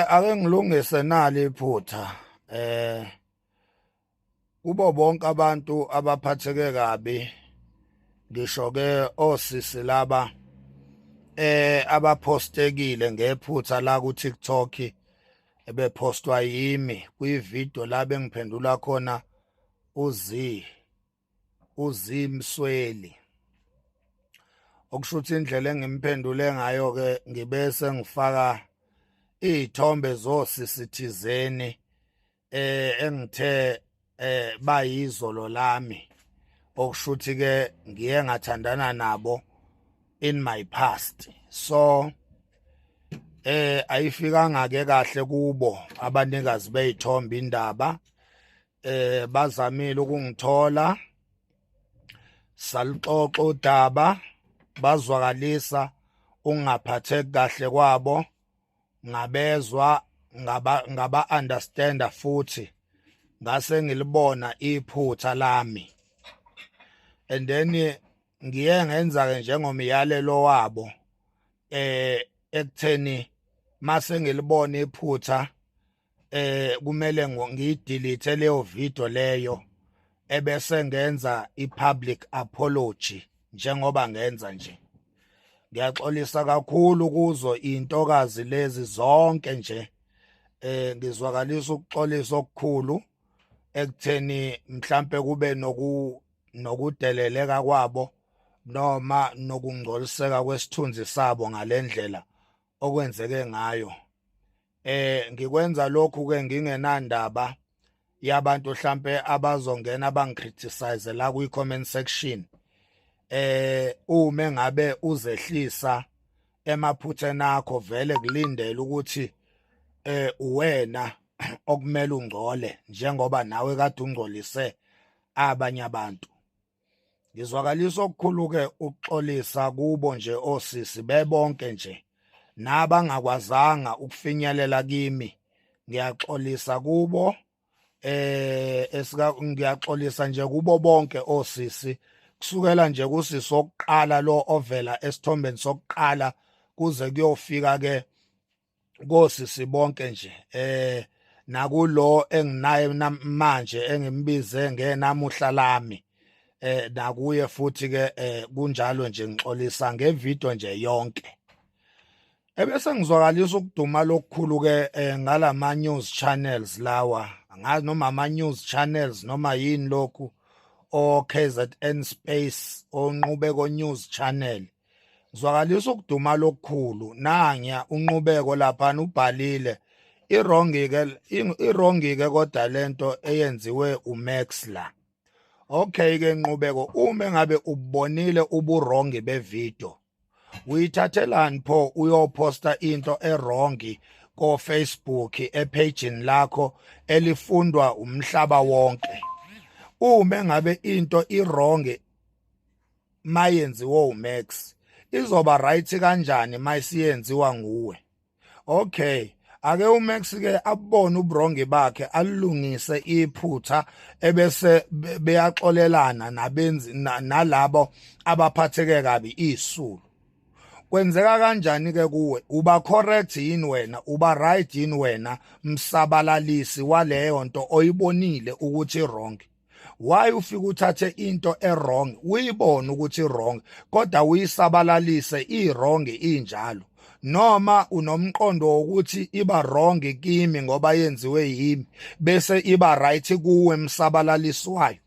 Ake ngilungise nali iphutha. Kubo bonke abantu abaphatheke kabi, ngisho ke osisi laba abapostekile ngephutha la ku TikTok, ebepostwa yimi kwi video la bengiphendula khona uZ uZimsweli, okusho ukuthi indlela engimphendule ngayo ke, ngibe sengifaka izithombe zosisi thizeni engithe bayizolo lami, okusho ukuthi ke ngiye ngathandana nabo in my past. So ayifikanga ke kahle kubo abanikazi beyithombe indaba. Bazamile ukungithola, saluxoxa udaba, bazwakalisa ungaphatheki kahle kwabo, ngabezwa, ngaba understanda futhi ngase ngilibona iphutha lami. And then ngiye ngenza ke njengomyalelo wabo ekutheni mase ngilibona iphutha, kumele ngiyidelete leyo video leyo, ebese ngenza ipublic apology njengoba ngenza nje. Ngiyaxolisa kakhulu kuzo intokazi lezi zonke nje. Ngizwakalisa ukuxolisa okukhulu ekutheni mhlambe kube nokudeleleka kwabo noma nokungcoliseka kwesithunzi sabo ngalendlela okwenzeke ngayo. Ngikwenza lokhu ke ngingenandaba yabantu mhlambe abazongena bangicriticize la kwi comment section. Uma ngabe uzehlisa emaphutheni akho, vele kulindele ukuthi uwena okumele ungcole njengoba nawe kade ungcolise abanye abantu. Ngizwakalisa okukhulu ke ukuxolisa kubo nje osisi bebonke nje, nabangakwazanga ukufinyelela kimi, ngiyaxolisa kubo. Esika ngiyaxolisa nje kubo bonke osisi, kusukela nje kusisi okuqala lo ovela esithombeni sokuqala kuze kuyofika ke kosisi bonke nje, nakulo enginaye manje engimbize ngenamuhla lami, nakuye futhi ke kunjalo nje. Ngixolisa ngevideo nje yonke. Ebese ngizwakalisa ukuduma lokukhulu ke ngalama news channels lawa, angazi noma ama news channels noma yini lokhu, o KZN Space, onqubeko news channel. Zwakalisa ukuduma lokukhulu. Nanya unqubeko lapha ubhalile, i-wrong ke, i-wrong ke kodwa lento eyenziwe uMax la. Okay ke Nqubeko, uma ngabe ubonile ubuwrong bevideo, uyithathelani pho uyoposta into ewrong ko Facebook epage lakho elifundwa umhlaba wonke? Uma ngabe into iwrong mayenziwe uMax, izoba right kanjani mayisiyenziwa nguwe? Okay, ake uMax ke abone ubuwrong bakhe, alungise iphutha, ebese beyaxolelana nabenzi nalabo abaphatheke kabi isulu. Kwenzeka kanjani ke kuwe? Uba correct yini wena? Uba right yini wena, msabalalisi waleyo nto oyibonile ukuthi wrong? Why ufika uthathe into e-wrong, uyibone ukuthi wrong, kodwa uyisabalalise i-wrong injalo? Noma unomqondo wokuthi iba wrong kimi ngoba yenziwe yimi, bese iba right kuwe msabalalisi wayo?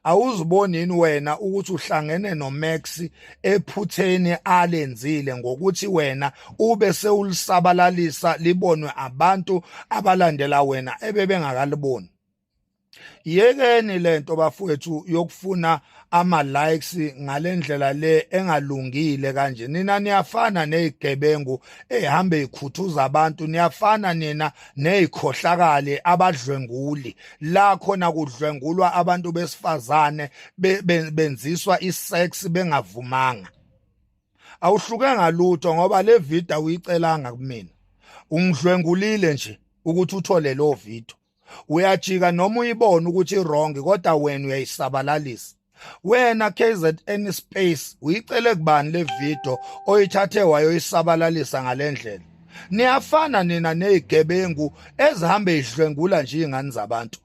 Awuziboni yini wena ukuthi uhlangene noMax ephutheni alenzile ngokuthi wena ube sewulisabalalisa libonwe abantu abalandela wena ebebengakaliboni? Yekeni lento bafowethu yokufuna ama likes ngalendlela le engalungile kanje. Nina niyafana nezigebengu ezihambe ikhuthuza abantu, niyafana nina nezikhohlakali, abadlwenguli la khona kudlwengulwa abantu besifazane, benziswa isex bengavumanga. Awuhluke ngalutho, ngoba le video awuyicelanga kumina, ungidlwengulile nje ukuthi uthole lo video. Uyajika noma uyibona ukuthi wrong, kodwa wena uyayisabalalisa. Wena KZN Space, uyicele kubani le video oyithathe wayoyisabalalisa ngalendlela? Niyafana nina nezigebengu ezihambe idlwengula nje izingane zabantu.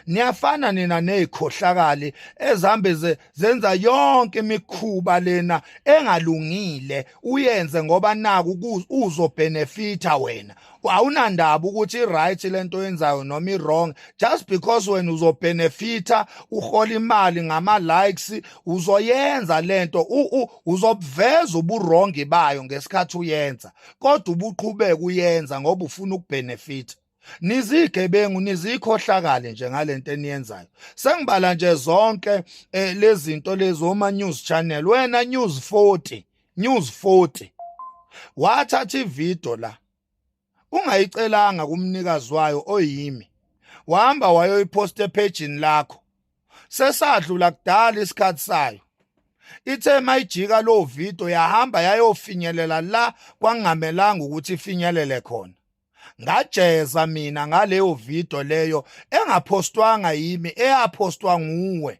Niyafana nina nezikhohlakali ezihambe zenza yonke imikhuba lena engalungile, uyenze ngoba naku uzobenefita wena. Awunandaba ukuthi i-right lento oyenzayo noma i-wrong, just because wena uzobenefita, uhola imali ngama-likes, uzoyenza lento, uzobuveza ubu-wrong bayo ngesikhathi uyenza, kodwa ubuqhubeka uyenza ngoba ufuna ukubenefita. Nizigebengu, nizikhohlakale nje ngalento eniyenzayo. Sengibala nje zonke lezi zinto lezi oma news channel. Wena News 40, News 40 wathatha ivideo la ungayicelanga kumnikazi wayo oyimi, wahamba wayoyiposta epagini lakho. Sesadlula kudala isikhathi sayo. Ithe mayijika lo video yahamba yayofinyelela la kwangamelanga ukuthi ifinyelele khona. Ngajeza mina ngaleyo video leyo engaphostwanga yimi, eyaphostwa nguwe.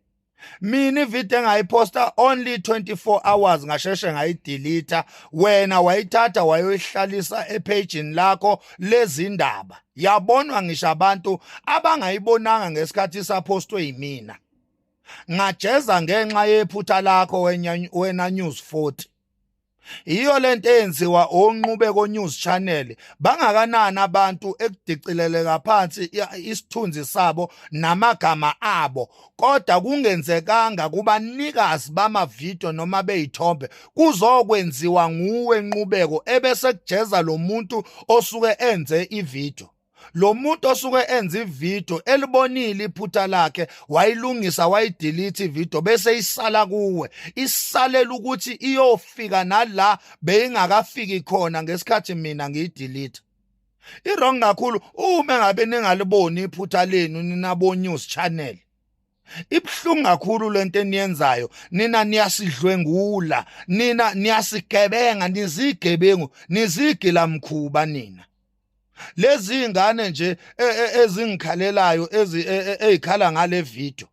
Mina ivideo engayiposta only 24 hours ngasheshe ngayidelete, wena wayithatha wayoyihlalisa epagini lakho lezindaba, yabonwa ngisho abantu abangayibonanga ngesikhathi isaphostwe yimina. Ngajeza ngenxa yephutha lakho wena News 40. Iyo lento eyenziwa onqubeko news channel. Bangakanani abantu ekudicileleka phansi isithunzi sabo namagama abo, kodwa kungenzekanga kubanikazi bamavidiyo noma beyithombe, kuzokwenziwa nguwe Nqubeko, ebese kujeza lo muntu osuke enze ividiyo. Lo muntu osuke enza ividiyo elibonile iphutha lakhe, wayilungisa, wayidelete ividiyo, bese isala kuwe, isalela ukuthi iyofika nala beyingakafiki khona ngesikhathi mina ngiyidelete. I-wrong kakhulu uma ngabe ningaliboni iphutha lenu ninabo news channel. Ibuhlungu kakhulu lento eniyenzayo nina, niyasidlwengula nina, niyasigebenga, nizigebengu, nizigila mkhuba nina. Lezi ingane nje ezingikhalelayo ezikhala ngale video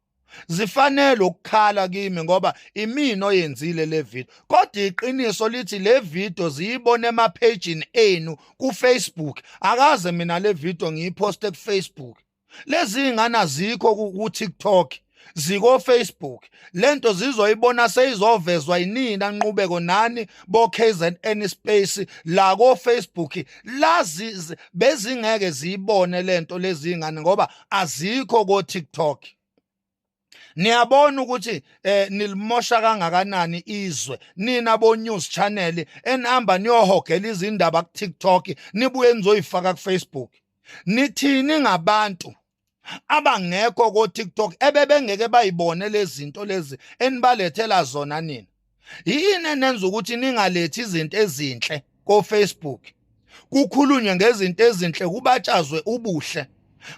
zifanele ukukhala kimi ngoba imina oyenzile le video, kodwa iqiniso lithi le video ziyibone emaphejini enu ku Facebook. Akaze mina le video ngiyiposte ku Facebook. Lezi ingane azikho ku TikTok, ziko Facebook. Lento zizoyibona seyizovezwa yinina Nqubeko nani bo KZN Space la ko Facebook, lazi bezingeke ziyibone lento lezi ingane ngoba azikho ko TikTok. Niyabona ukuthi nilimosha kangakanani izwe nina bo news channel enihamba niyohogela izindaba ku TikTok, nibuye nizoyifaka ku Facebook. Nithini ngabantu abangekho ko TikTok ebebengeke bayibone lezi zinto lezi enibalethela zona nina? Yini enenza ukuthi ningalethi izinto ezinhle ko Facebook, kukhulunywe ngezinto ezinhle, kubatshazwe ubuhle?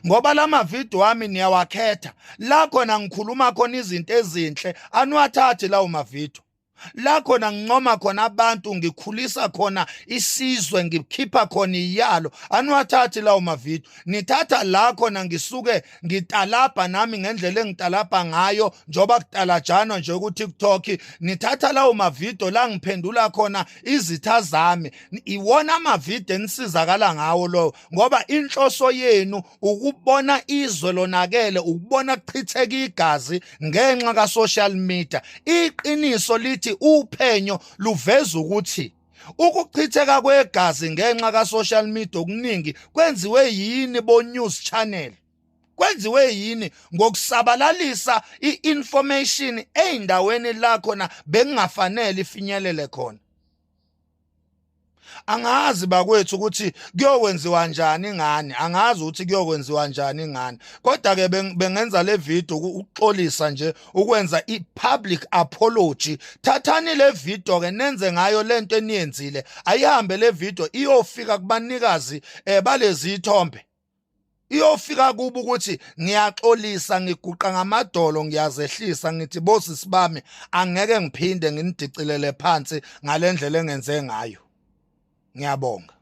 Ngoba lama video wami niyawakhetha la khona ngikhuluma khona izinto ezinhle, aniwathathi lawo mavideo. La khona ngincoma khona abantu, ngikhulisa khona isizwe, ngikhipha khona iyalo, aniwathathi lawo mavideo. Nithatha la khona ngisuke ngitalabha nami ngendlela engitalabha ngayo, njoba kutalajanwa nje ku TikTok. Nithatha lawo mavideo la ngiphendula khona izitha zami. Iwona amavideo enisizakala ngawo lo, ngoba inhloso yenu ukubona izwe lonakele, ukubona kuchitheka igazi ngenxa ka social media. Iqiniso lithi uphenyo luveza ukuthi ukuchitheka kwegazi ngenxa ka social media okuningi kwenziwe yini bo news channel, kwenziwe yini ngokusabalalisa i-information eyindaweni la khona bekungafanele ifinyelele khona. Angazi bakwethu ukuthi kuyokwenziwa njani ngani, angazi ukuthi kuyokwenziwa njani ngani, kodwa ke bengenza le video ukuxolisa nje, ukwenza i-public apology. Thathani le video ke nenze ngayo lento eniyenzile. Ayihambe le video iyofika kubanikazi balezi ithombe, iyofika kubo ukuthi ngiyaxolisa, ngiguqa ngamadolo, ngiyazehlisa, ngithi bosisi bami, angeke ngiphinde nginidicilele phansi ngalendlela engenze ngayo. Ngiyabonga.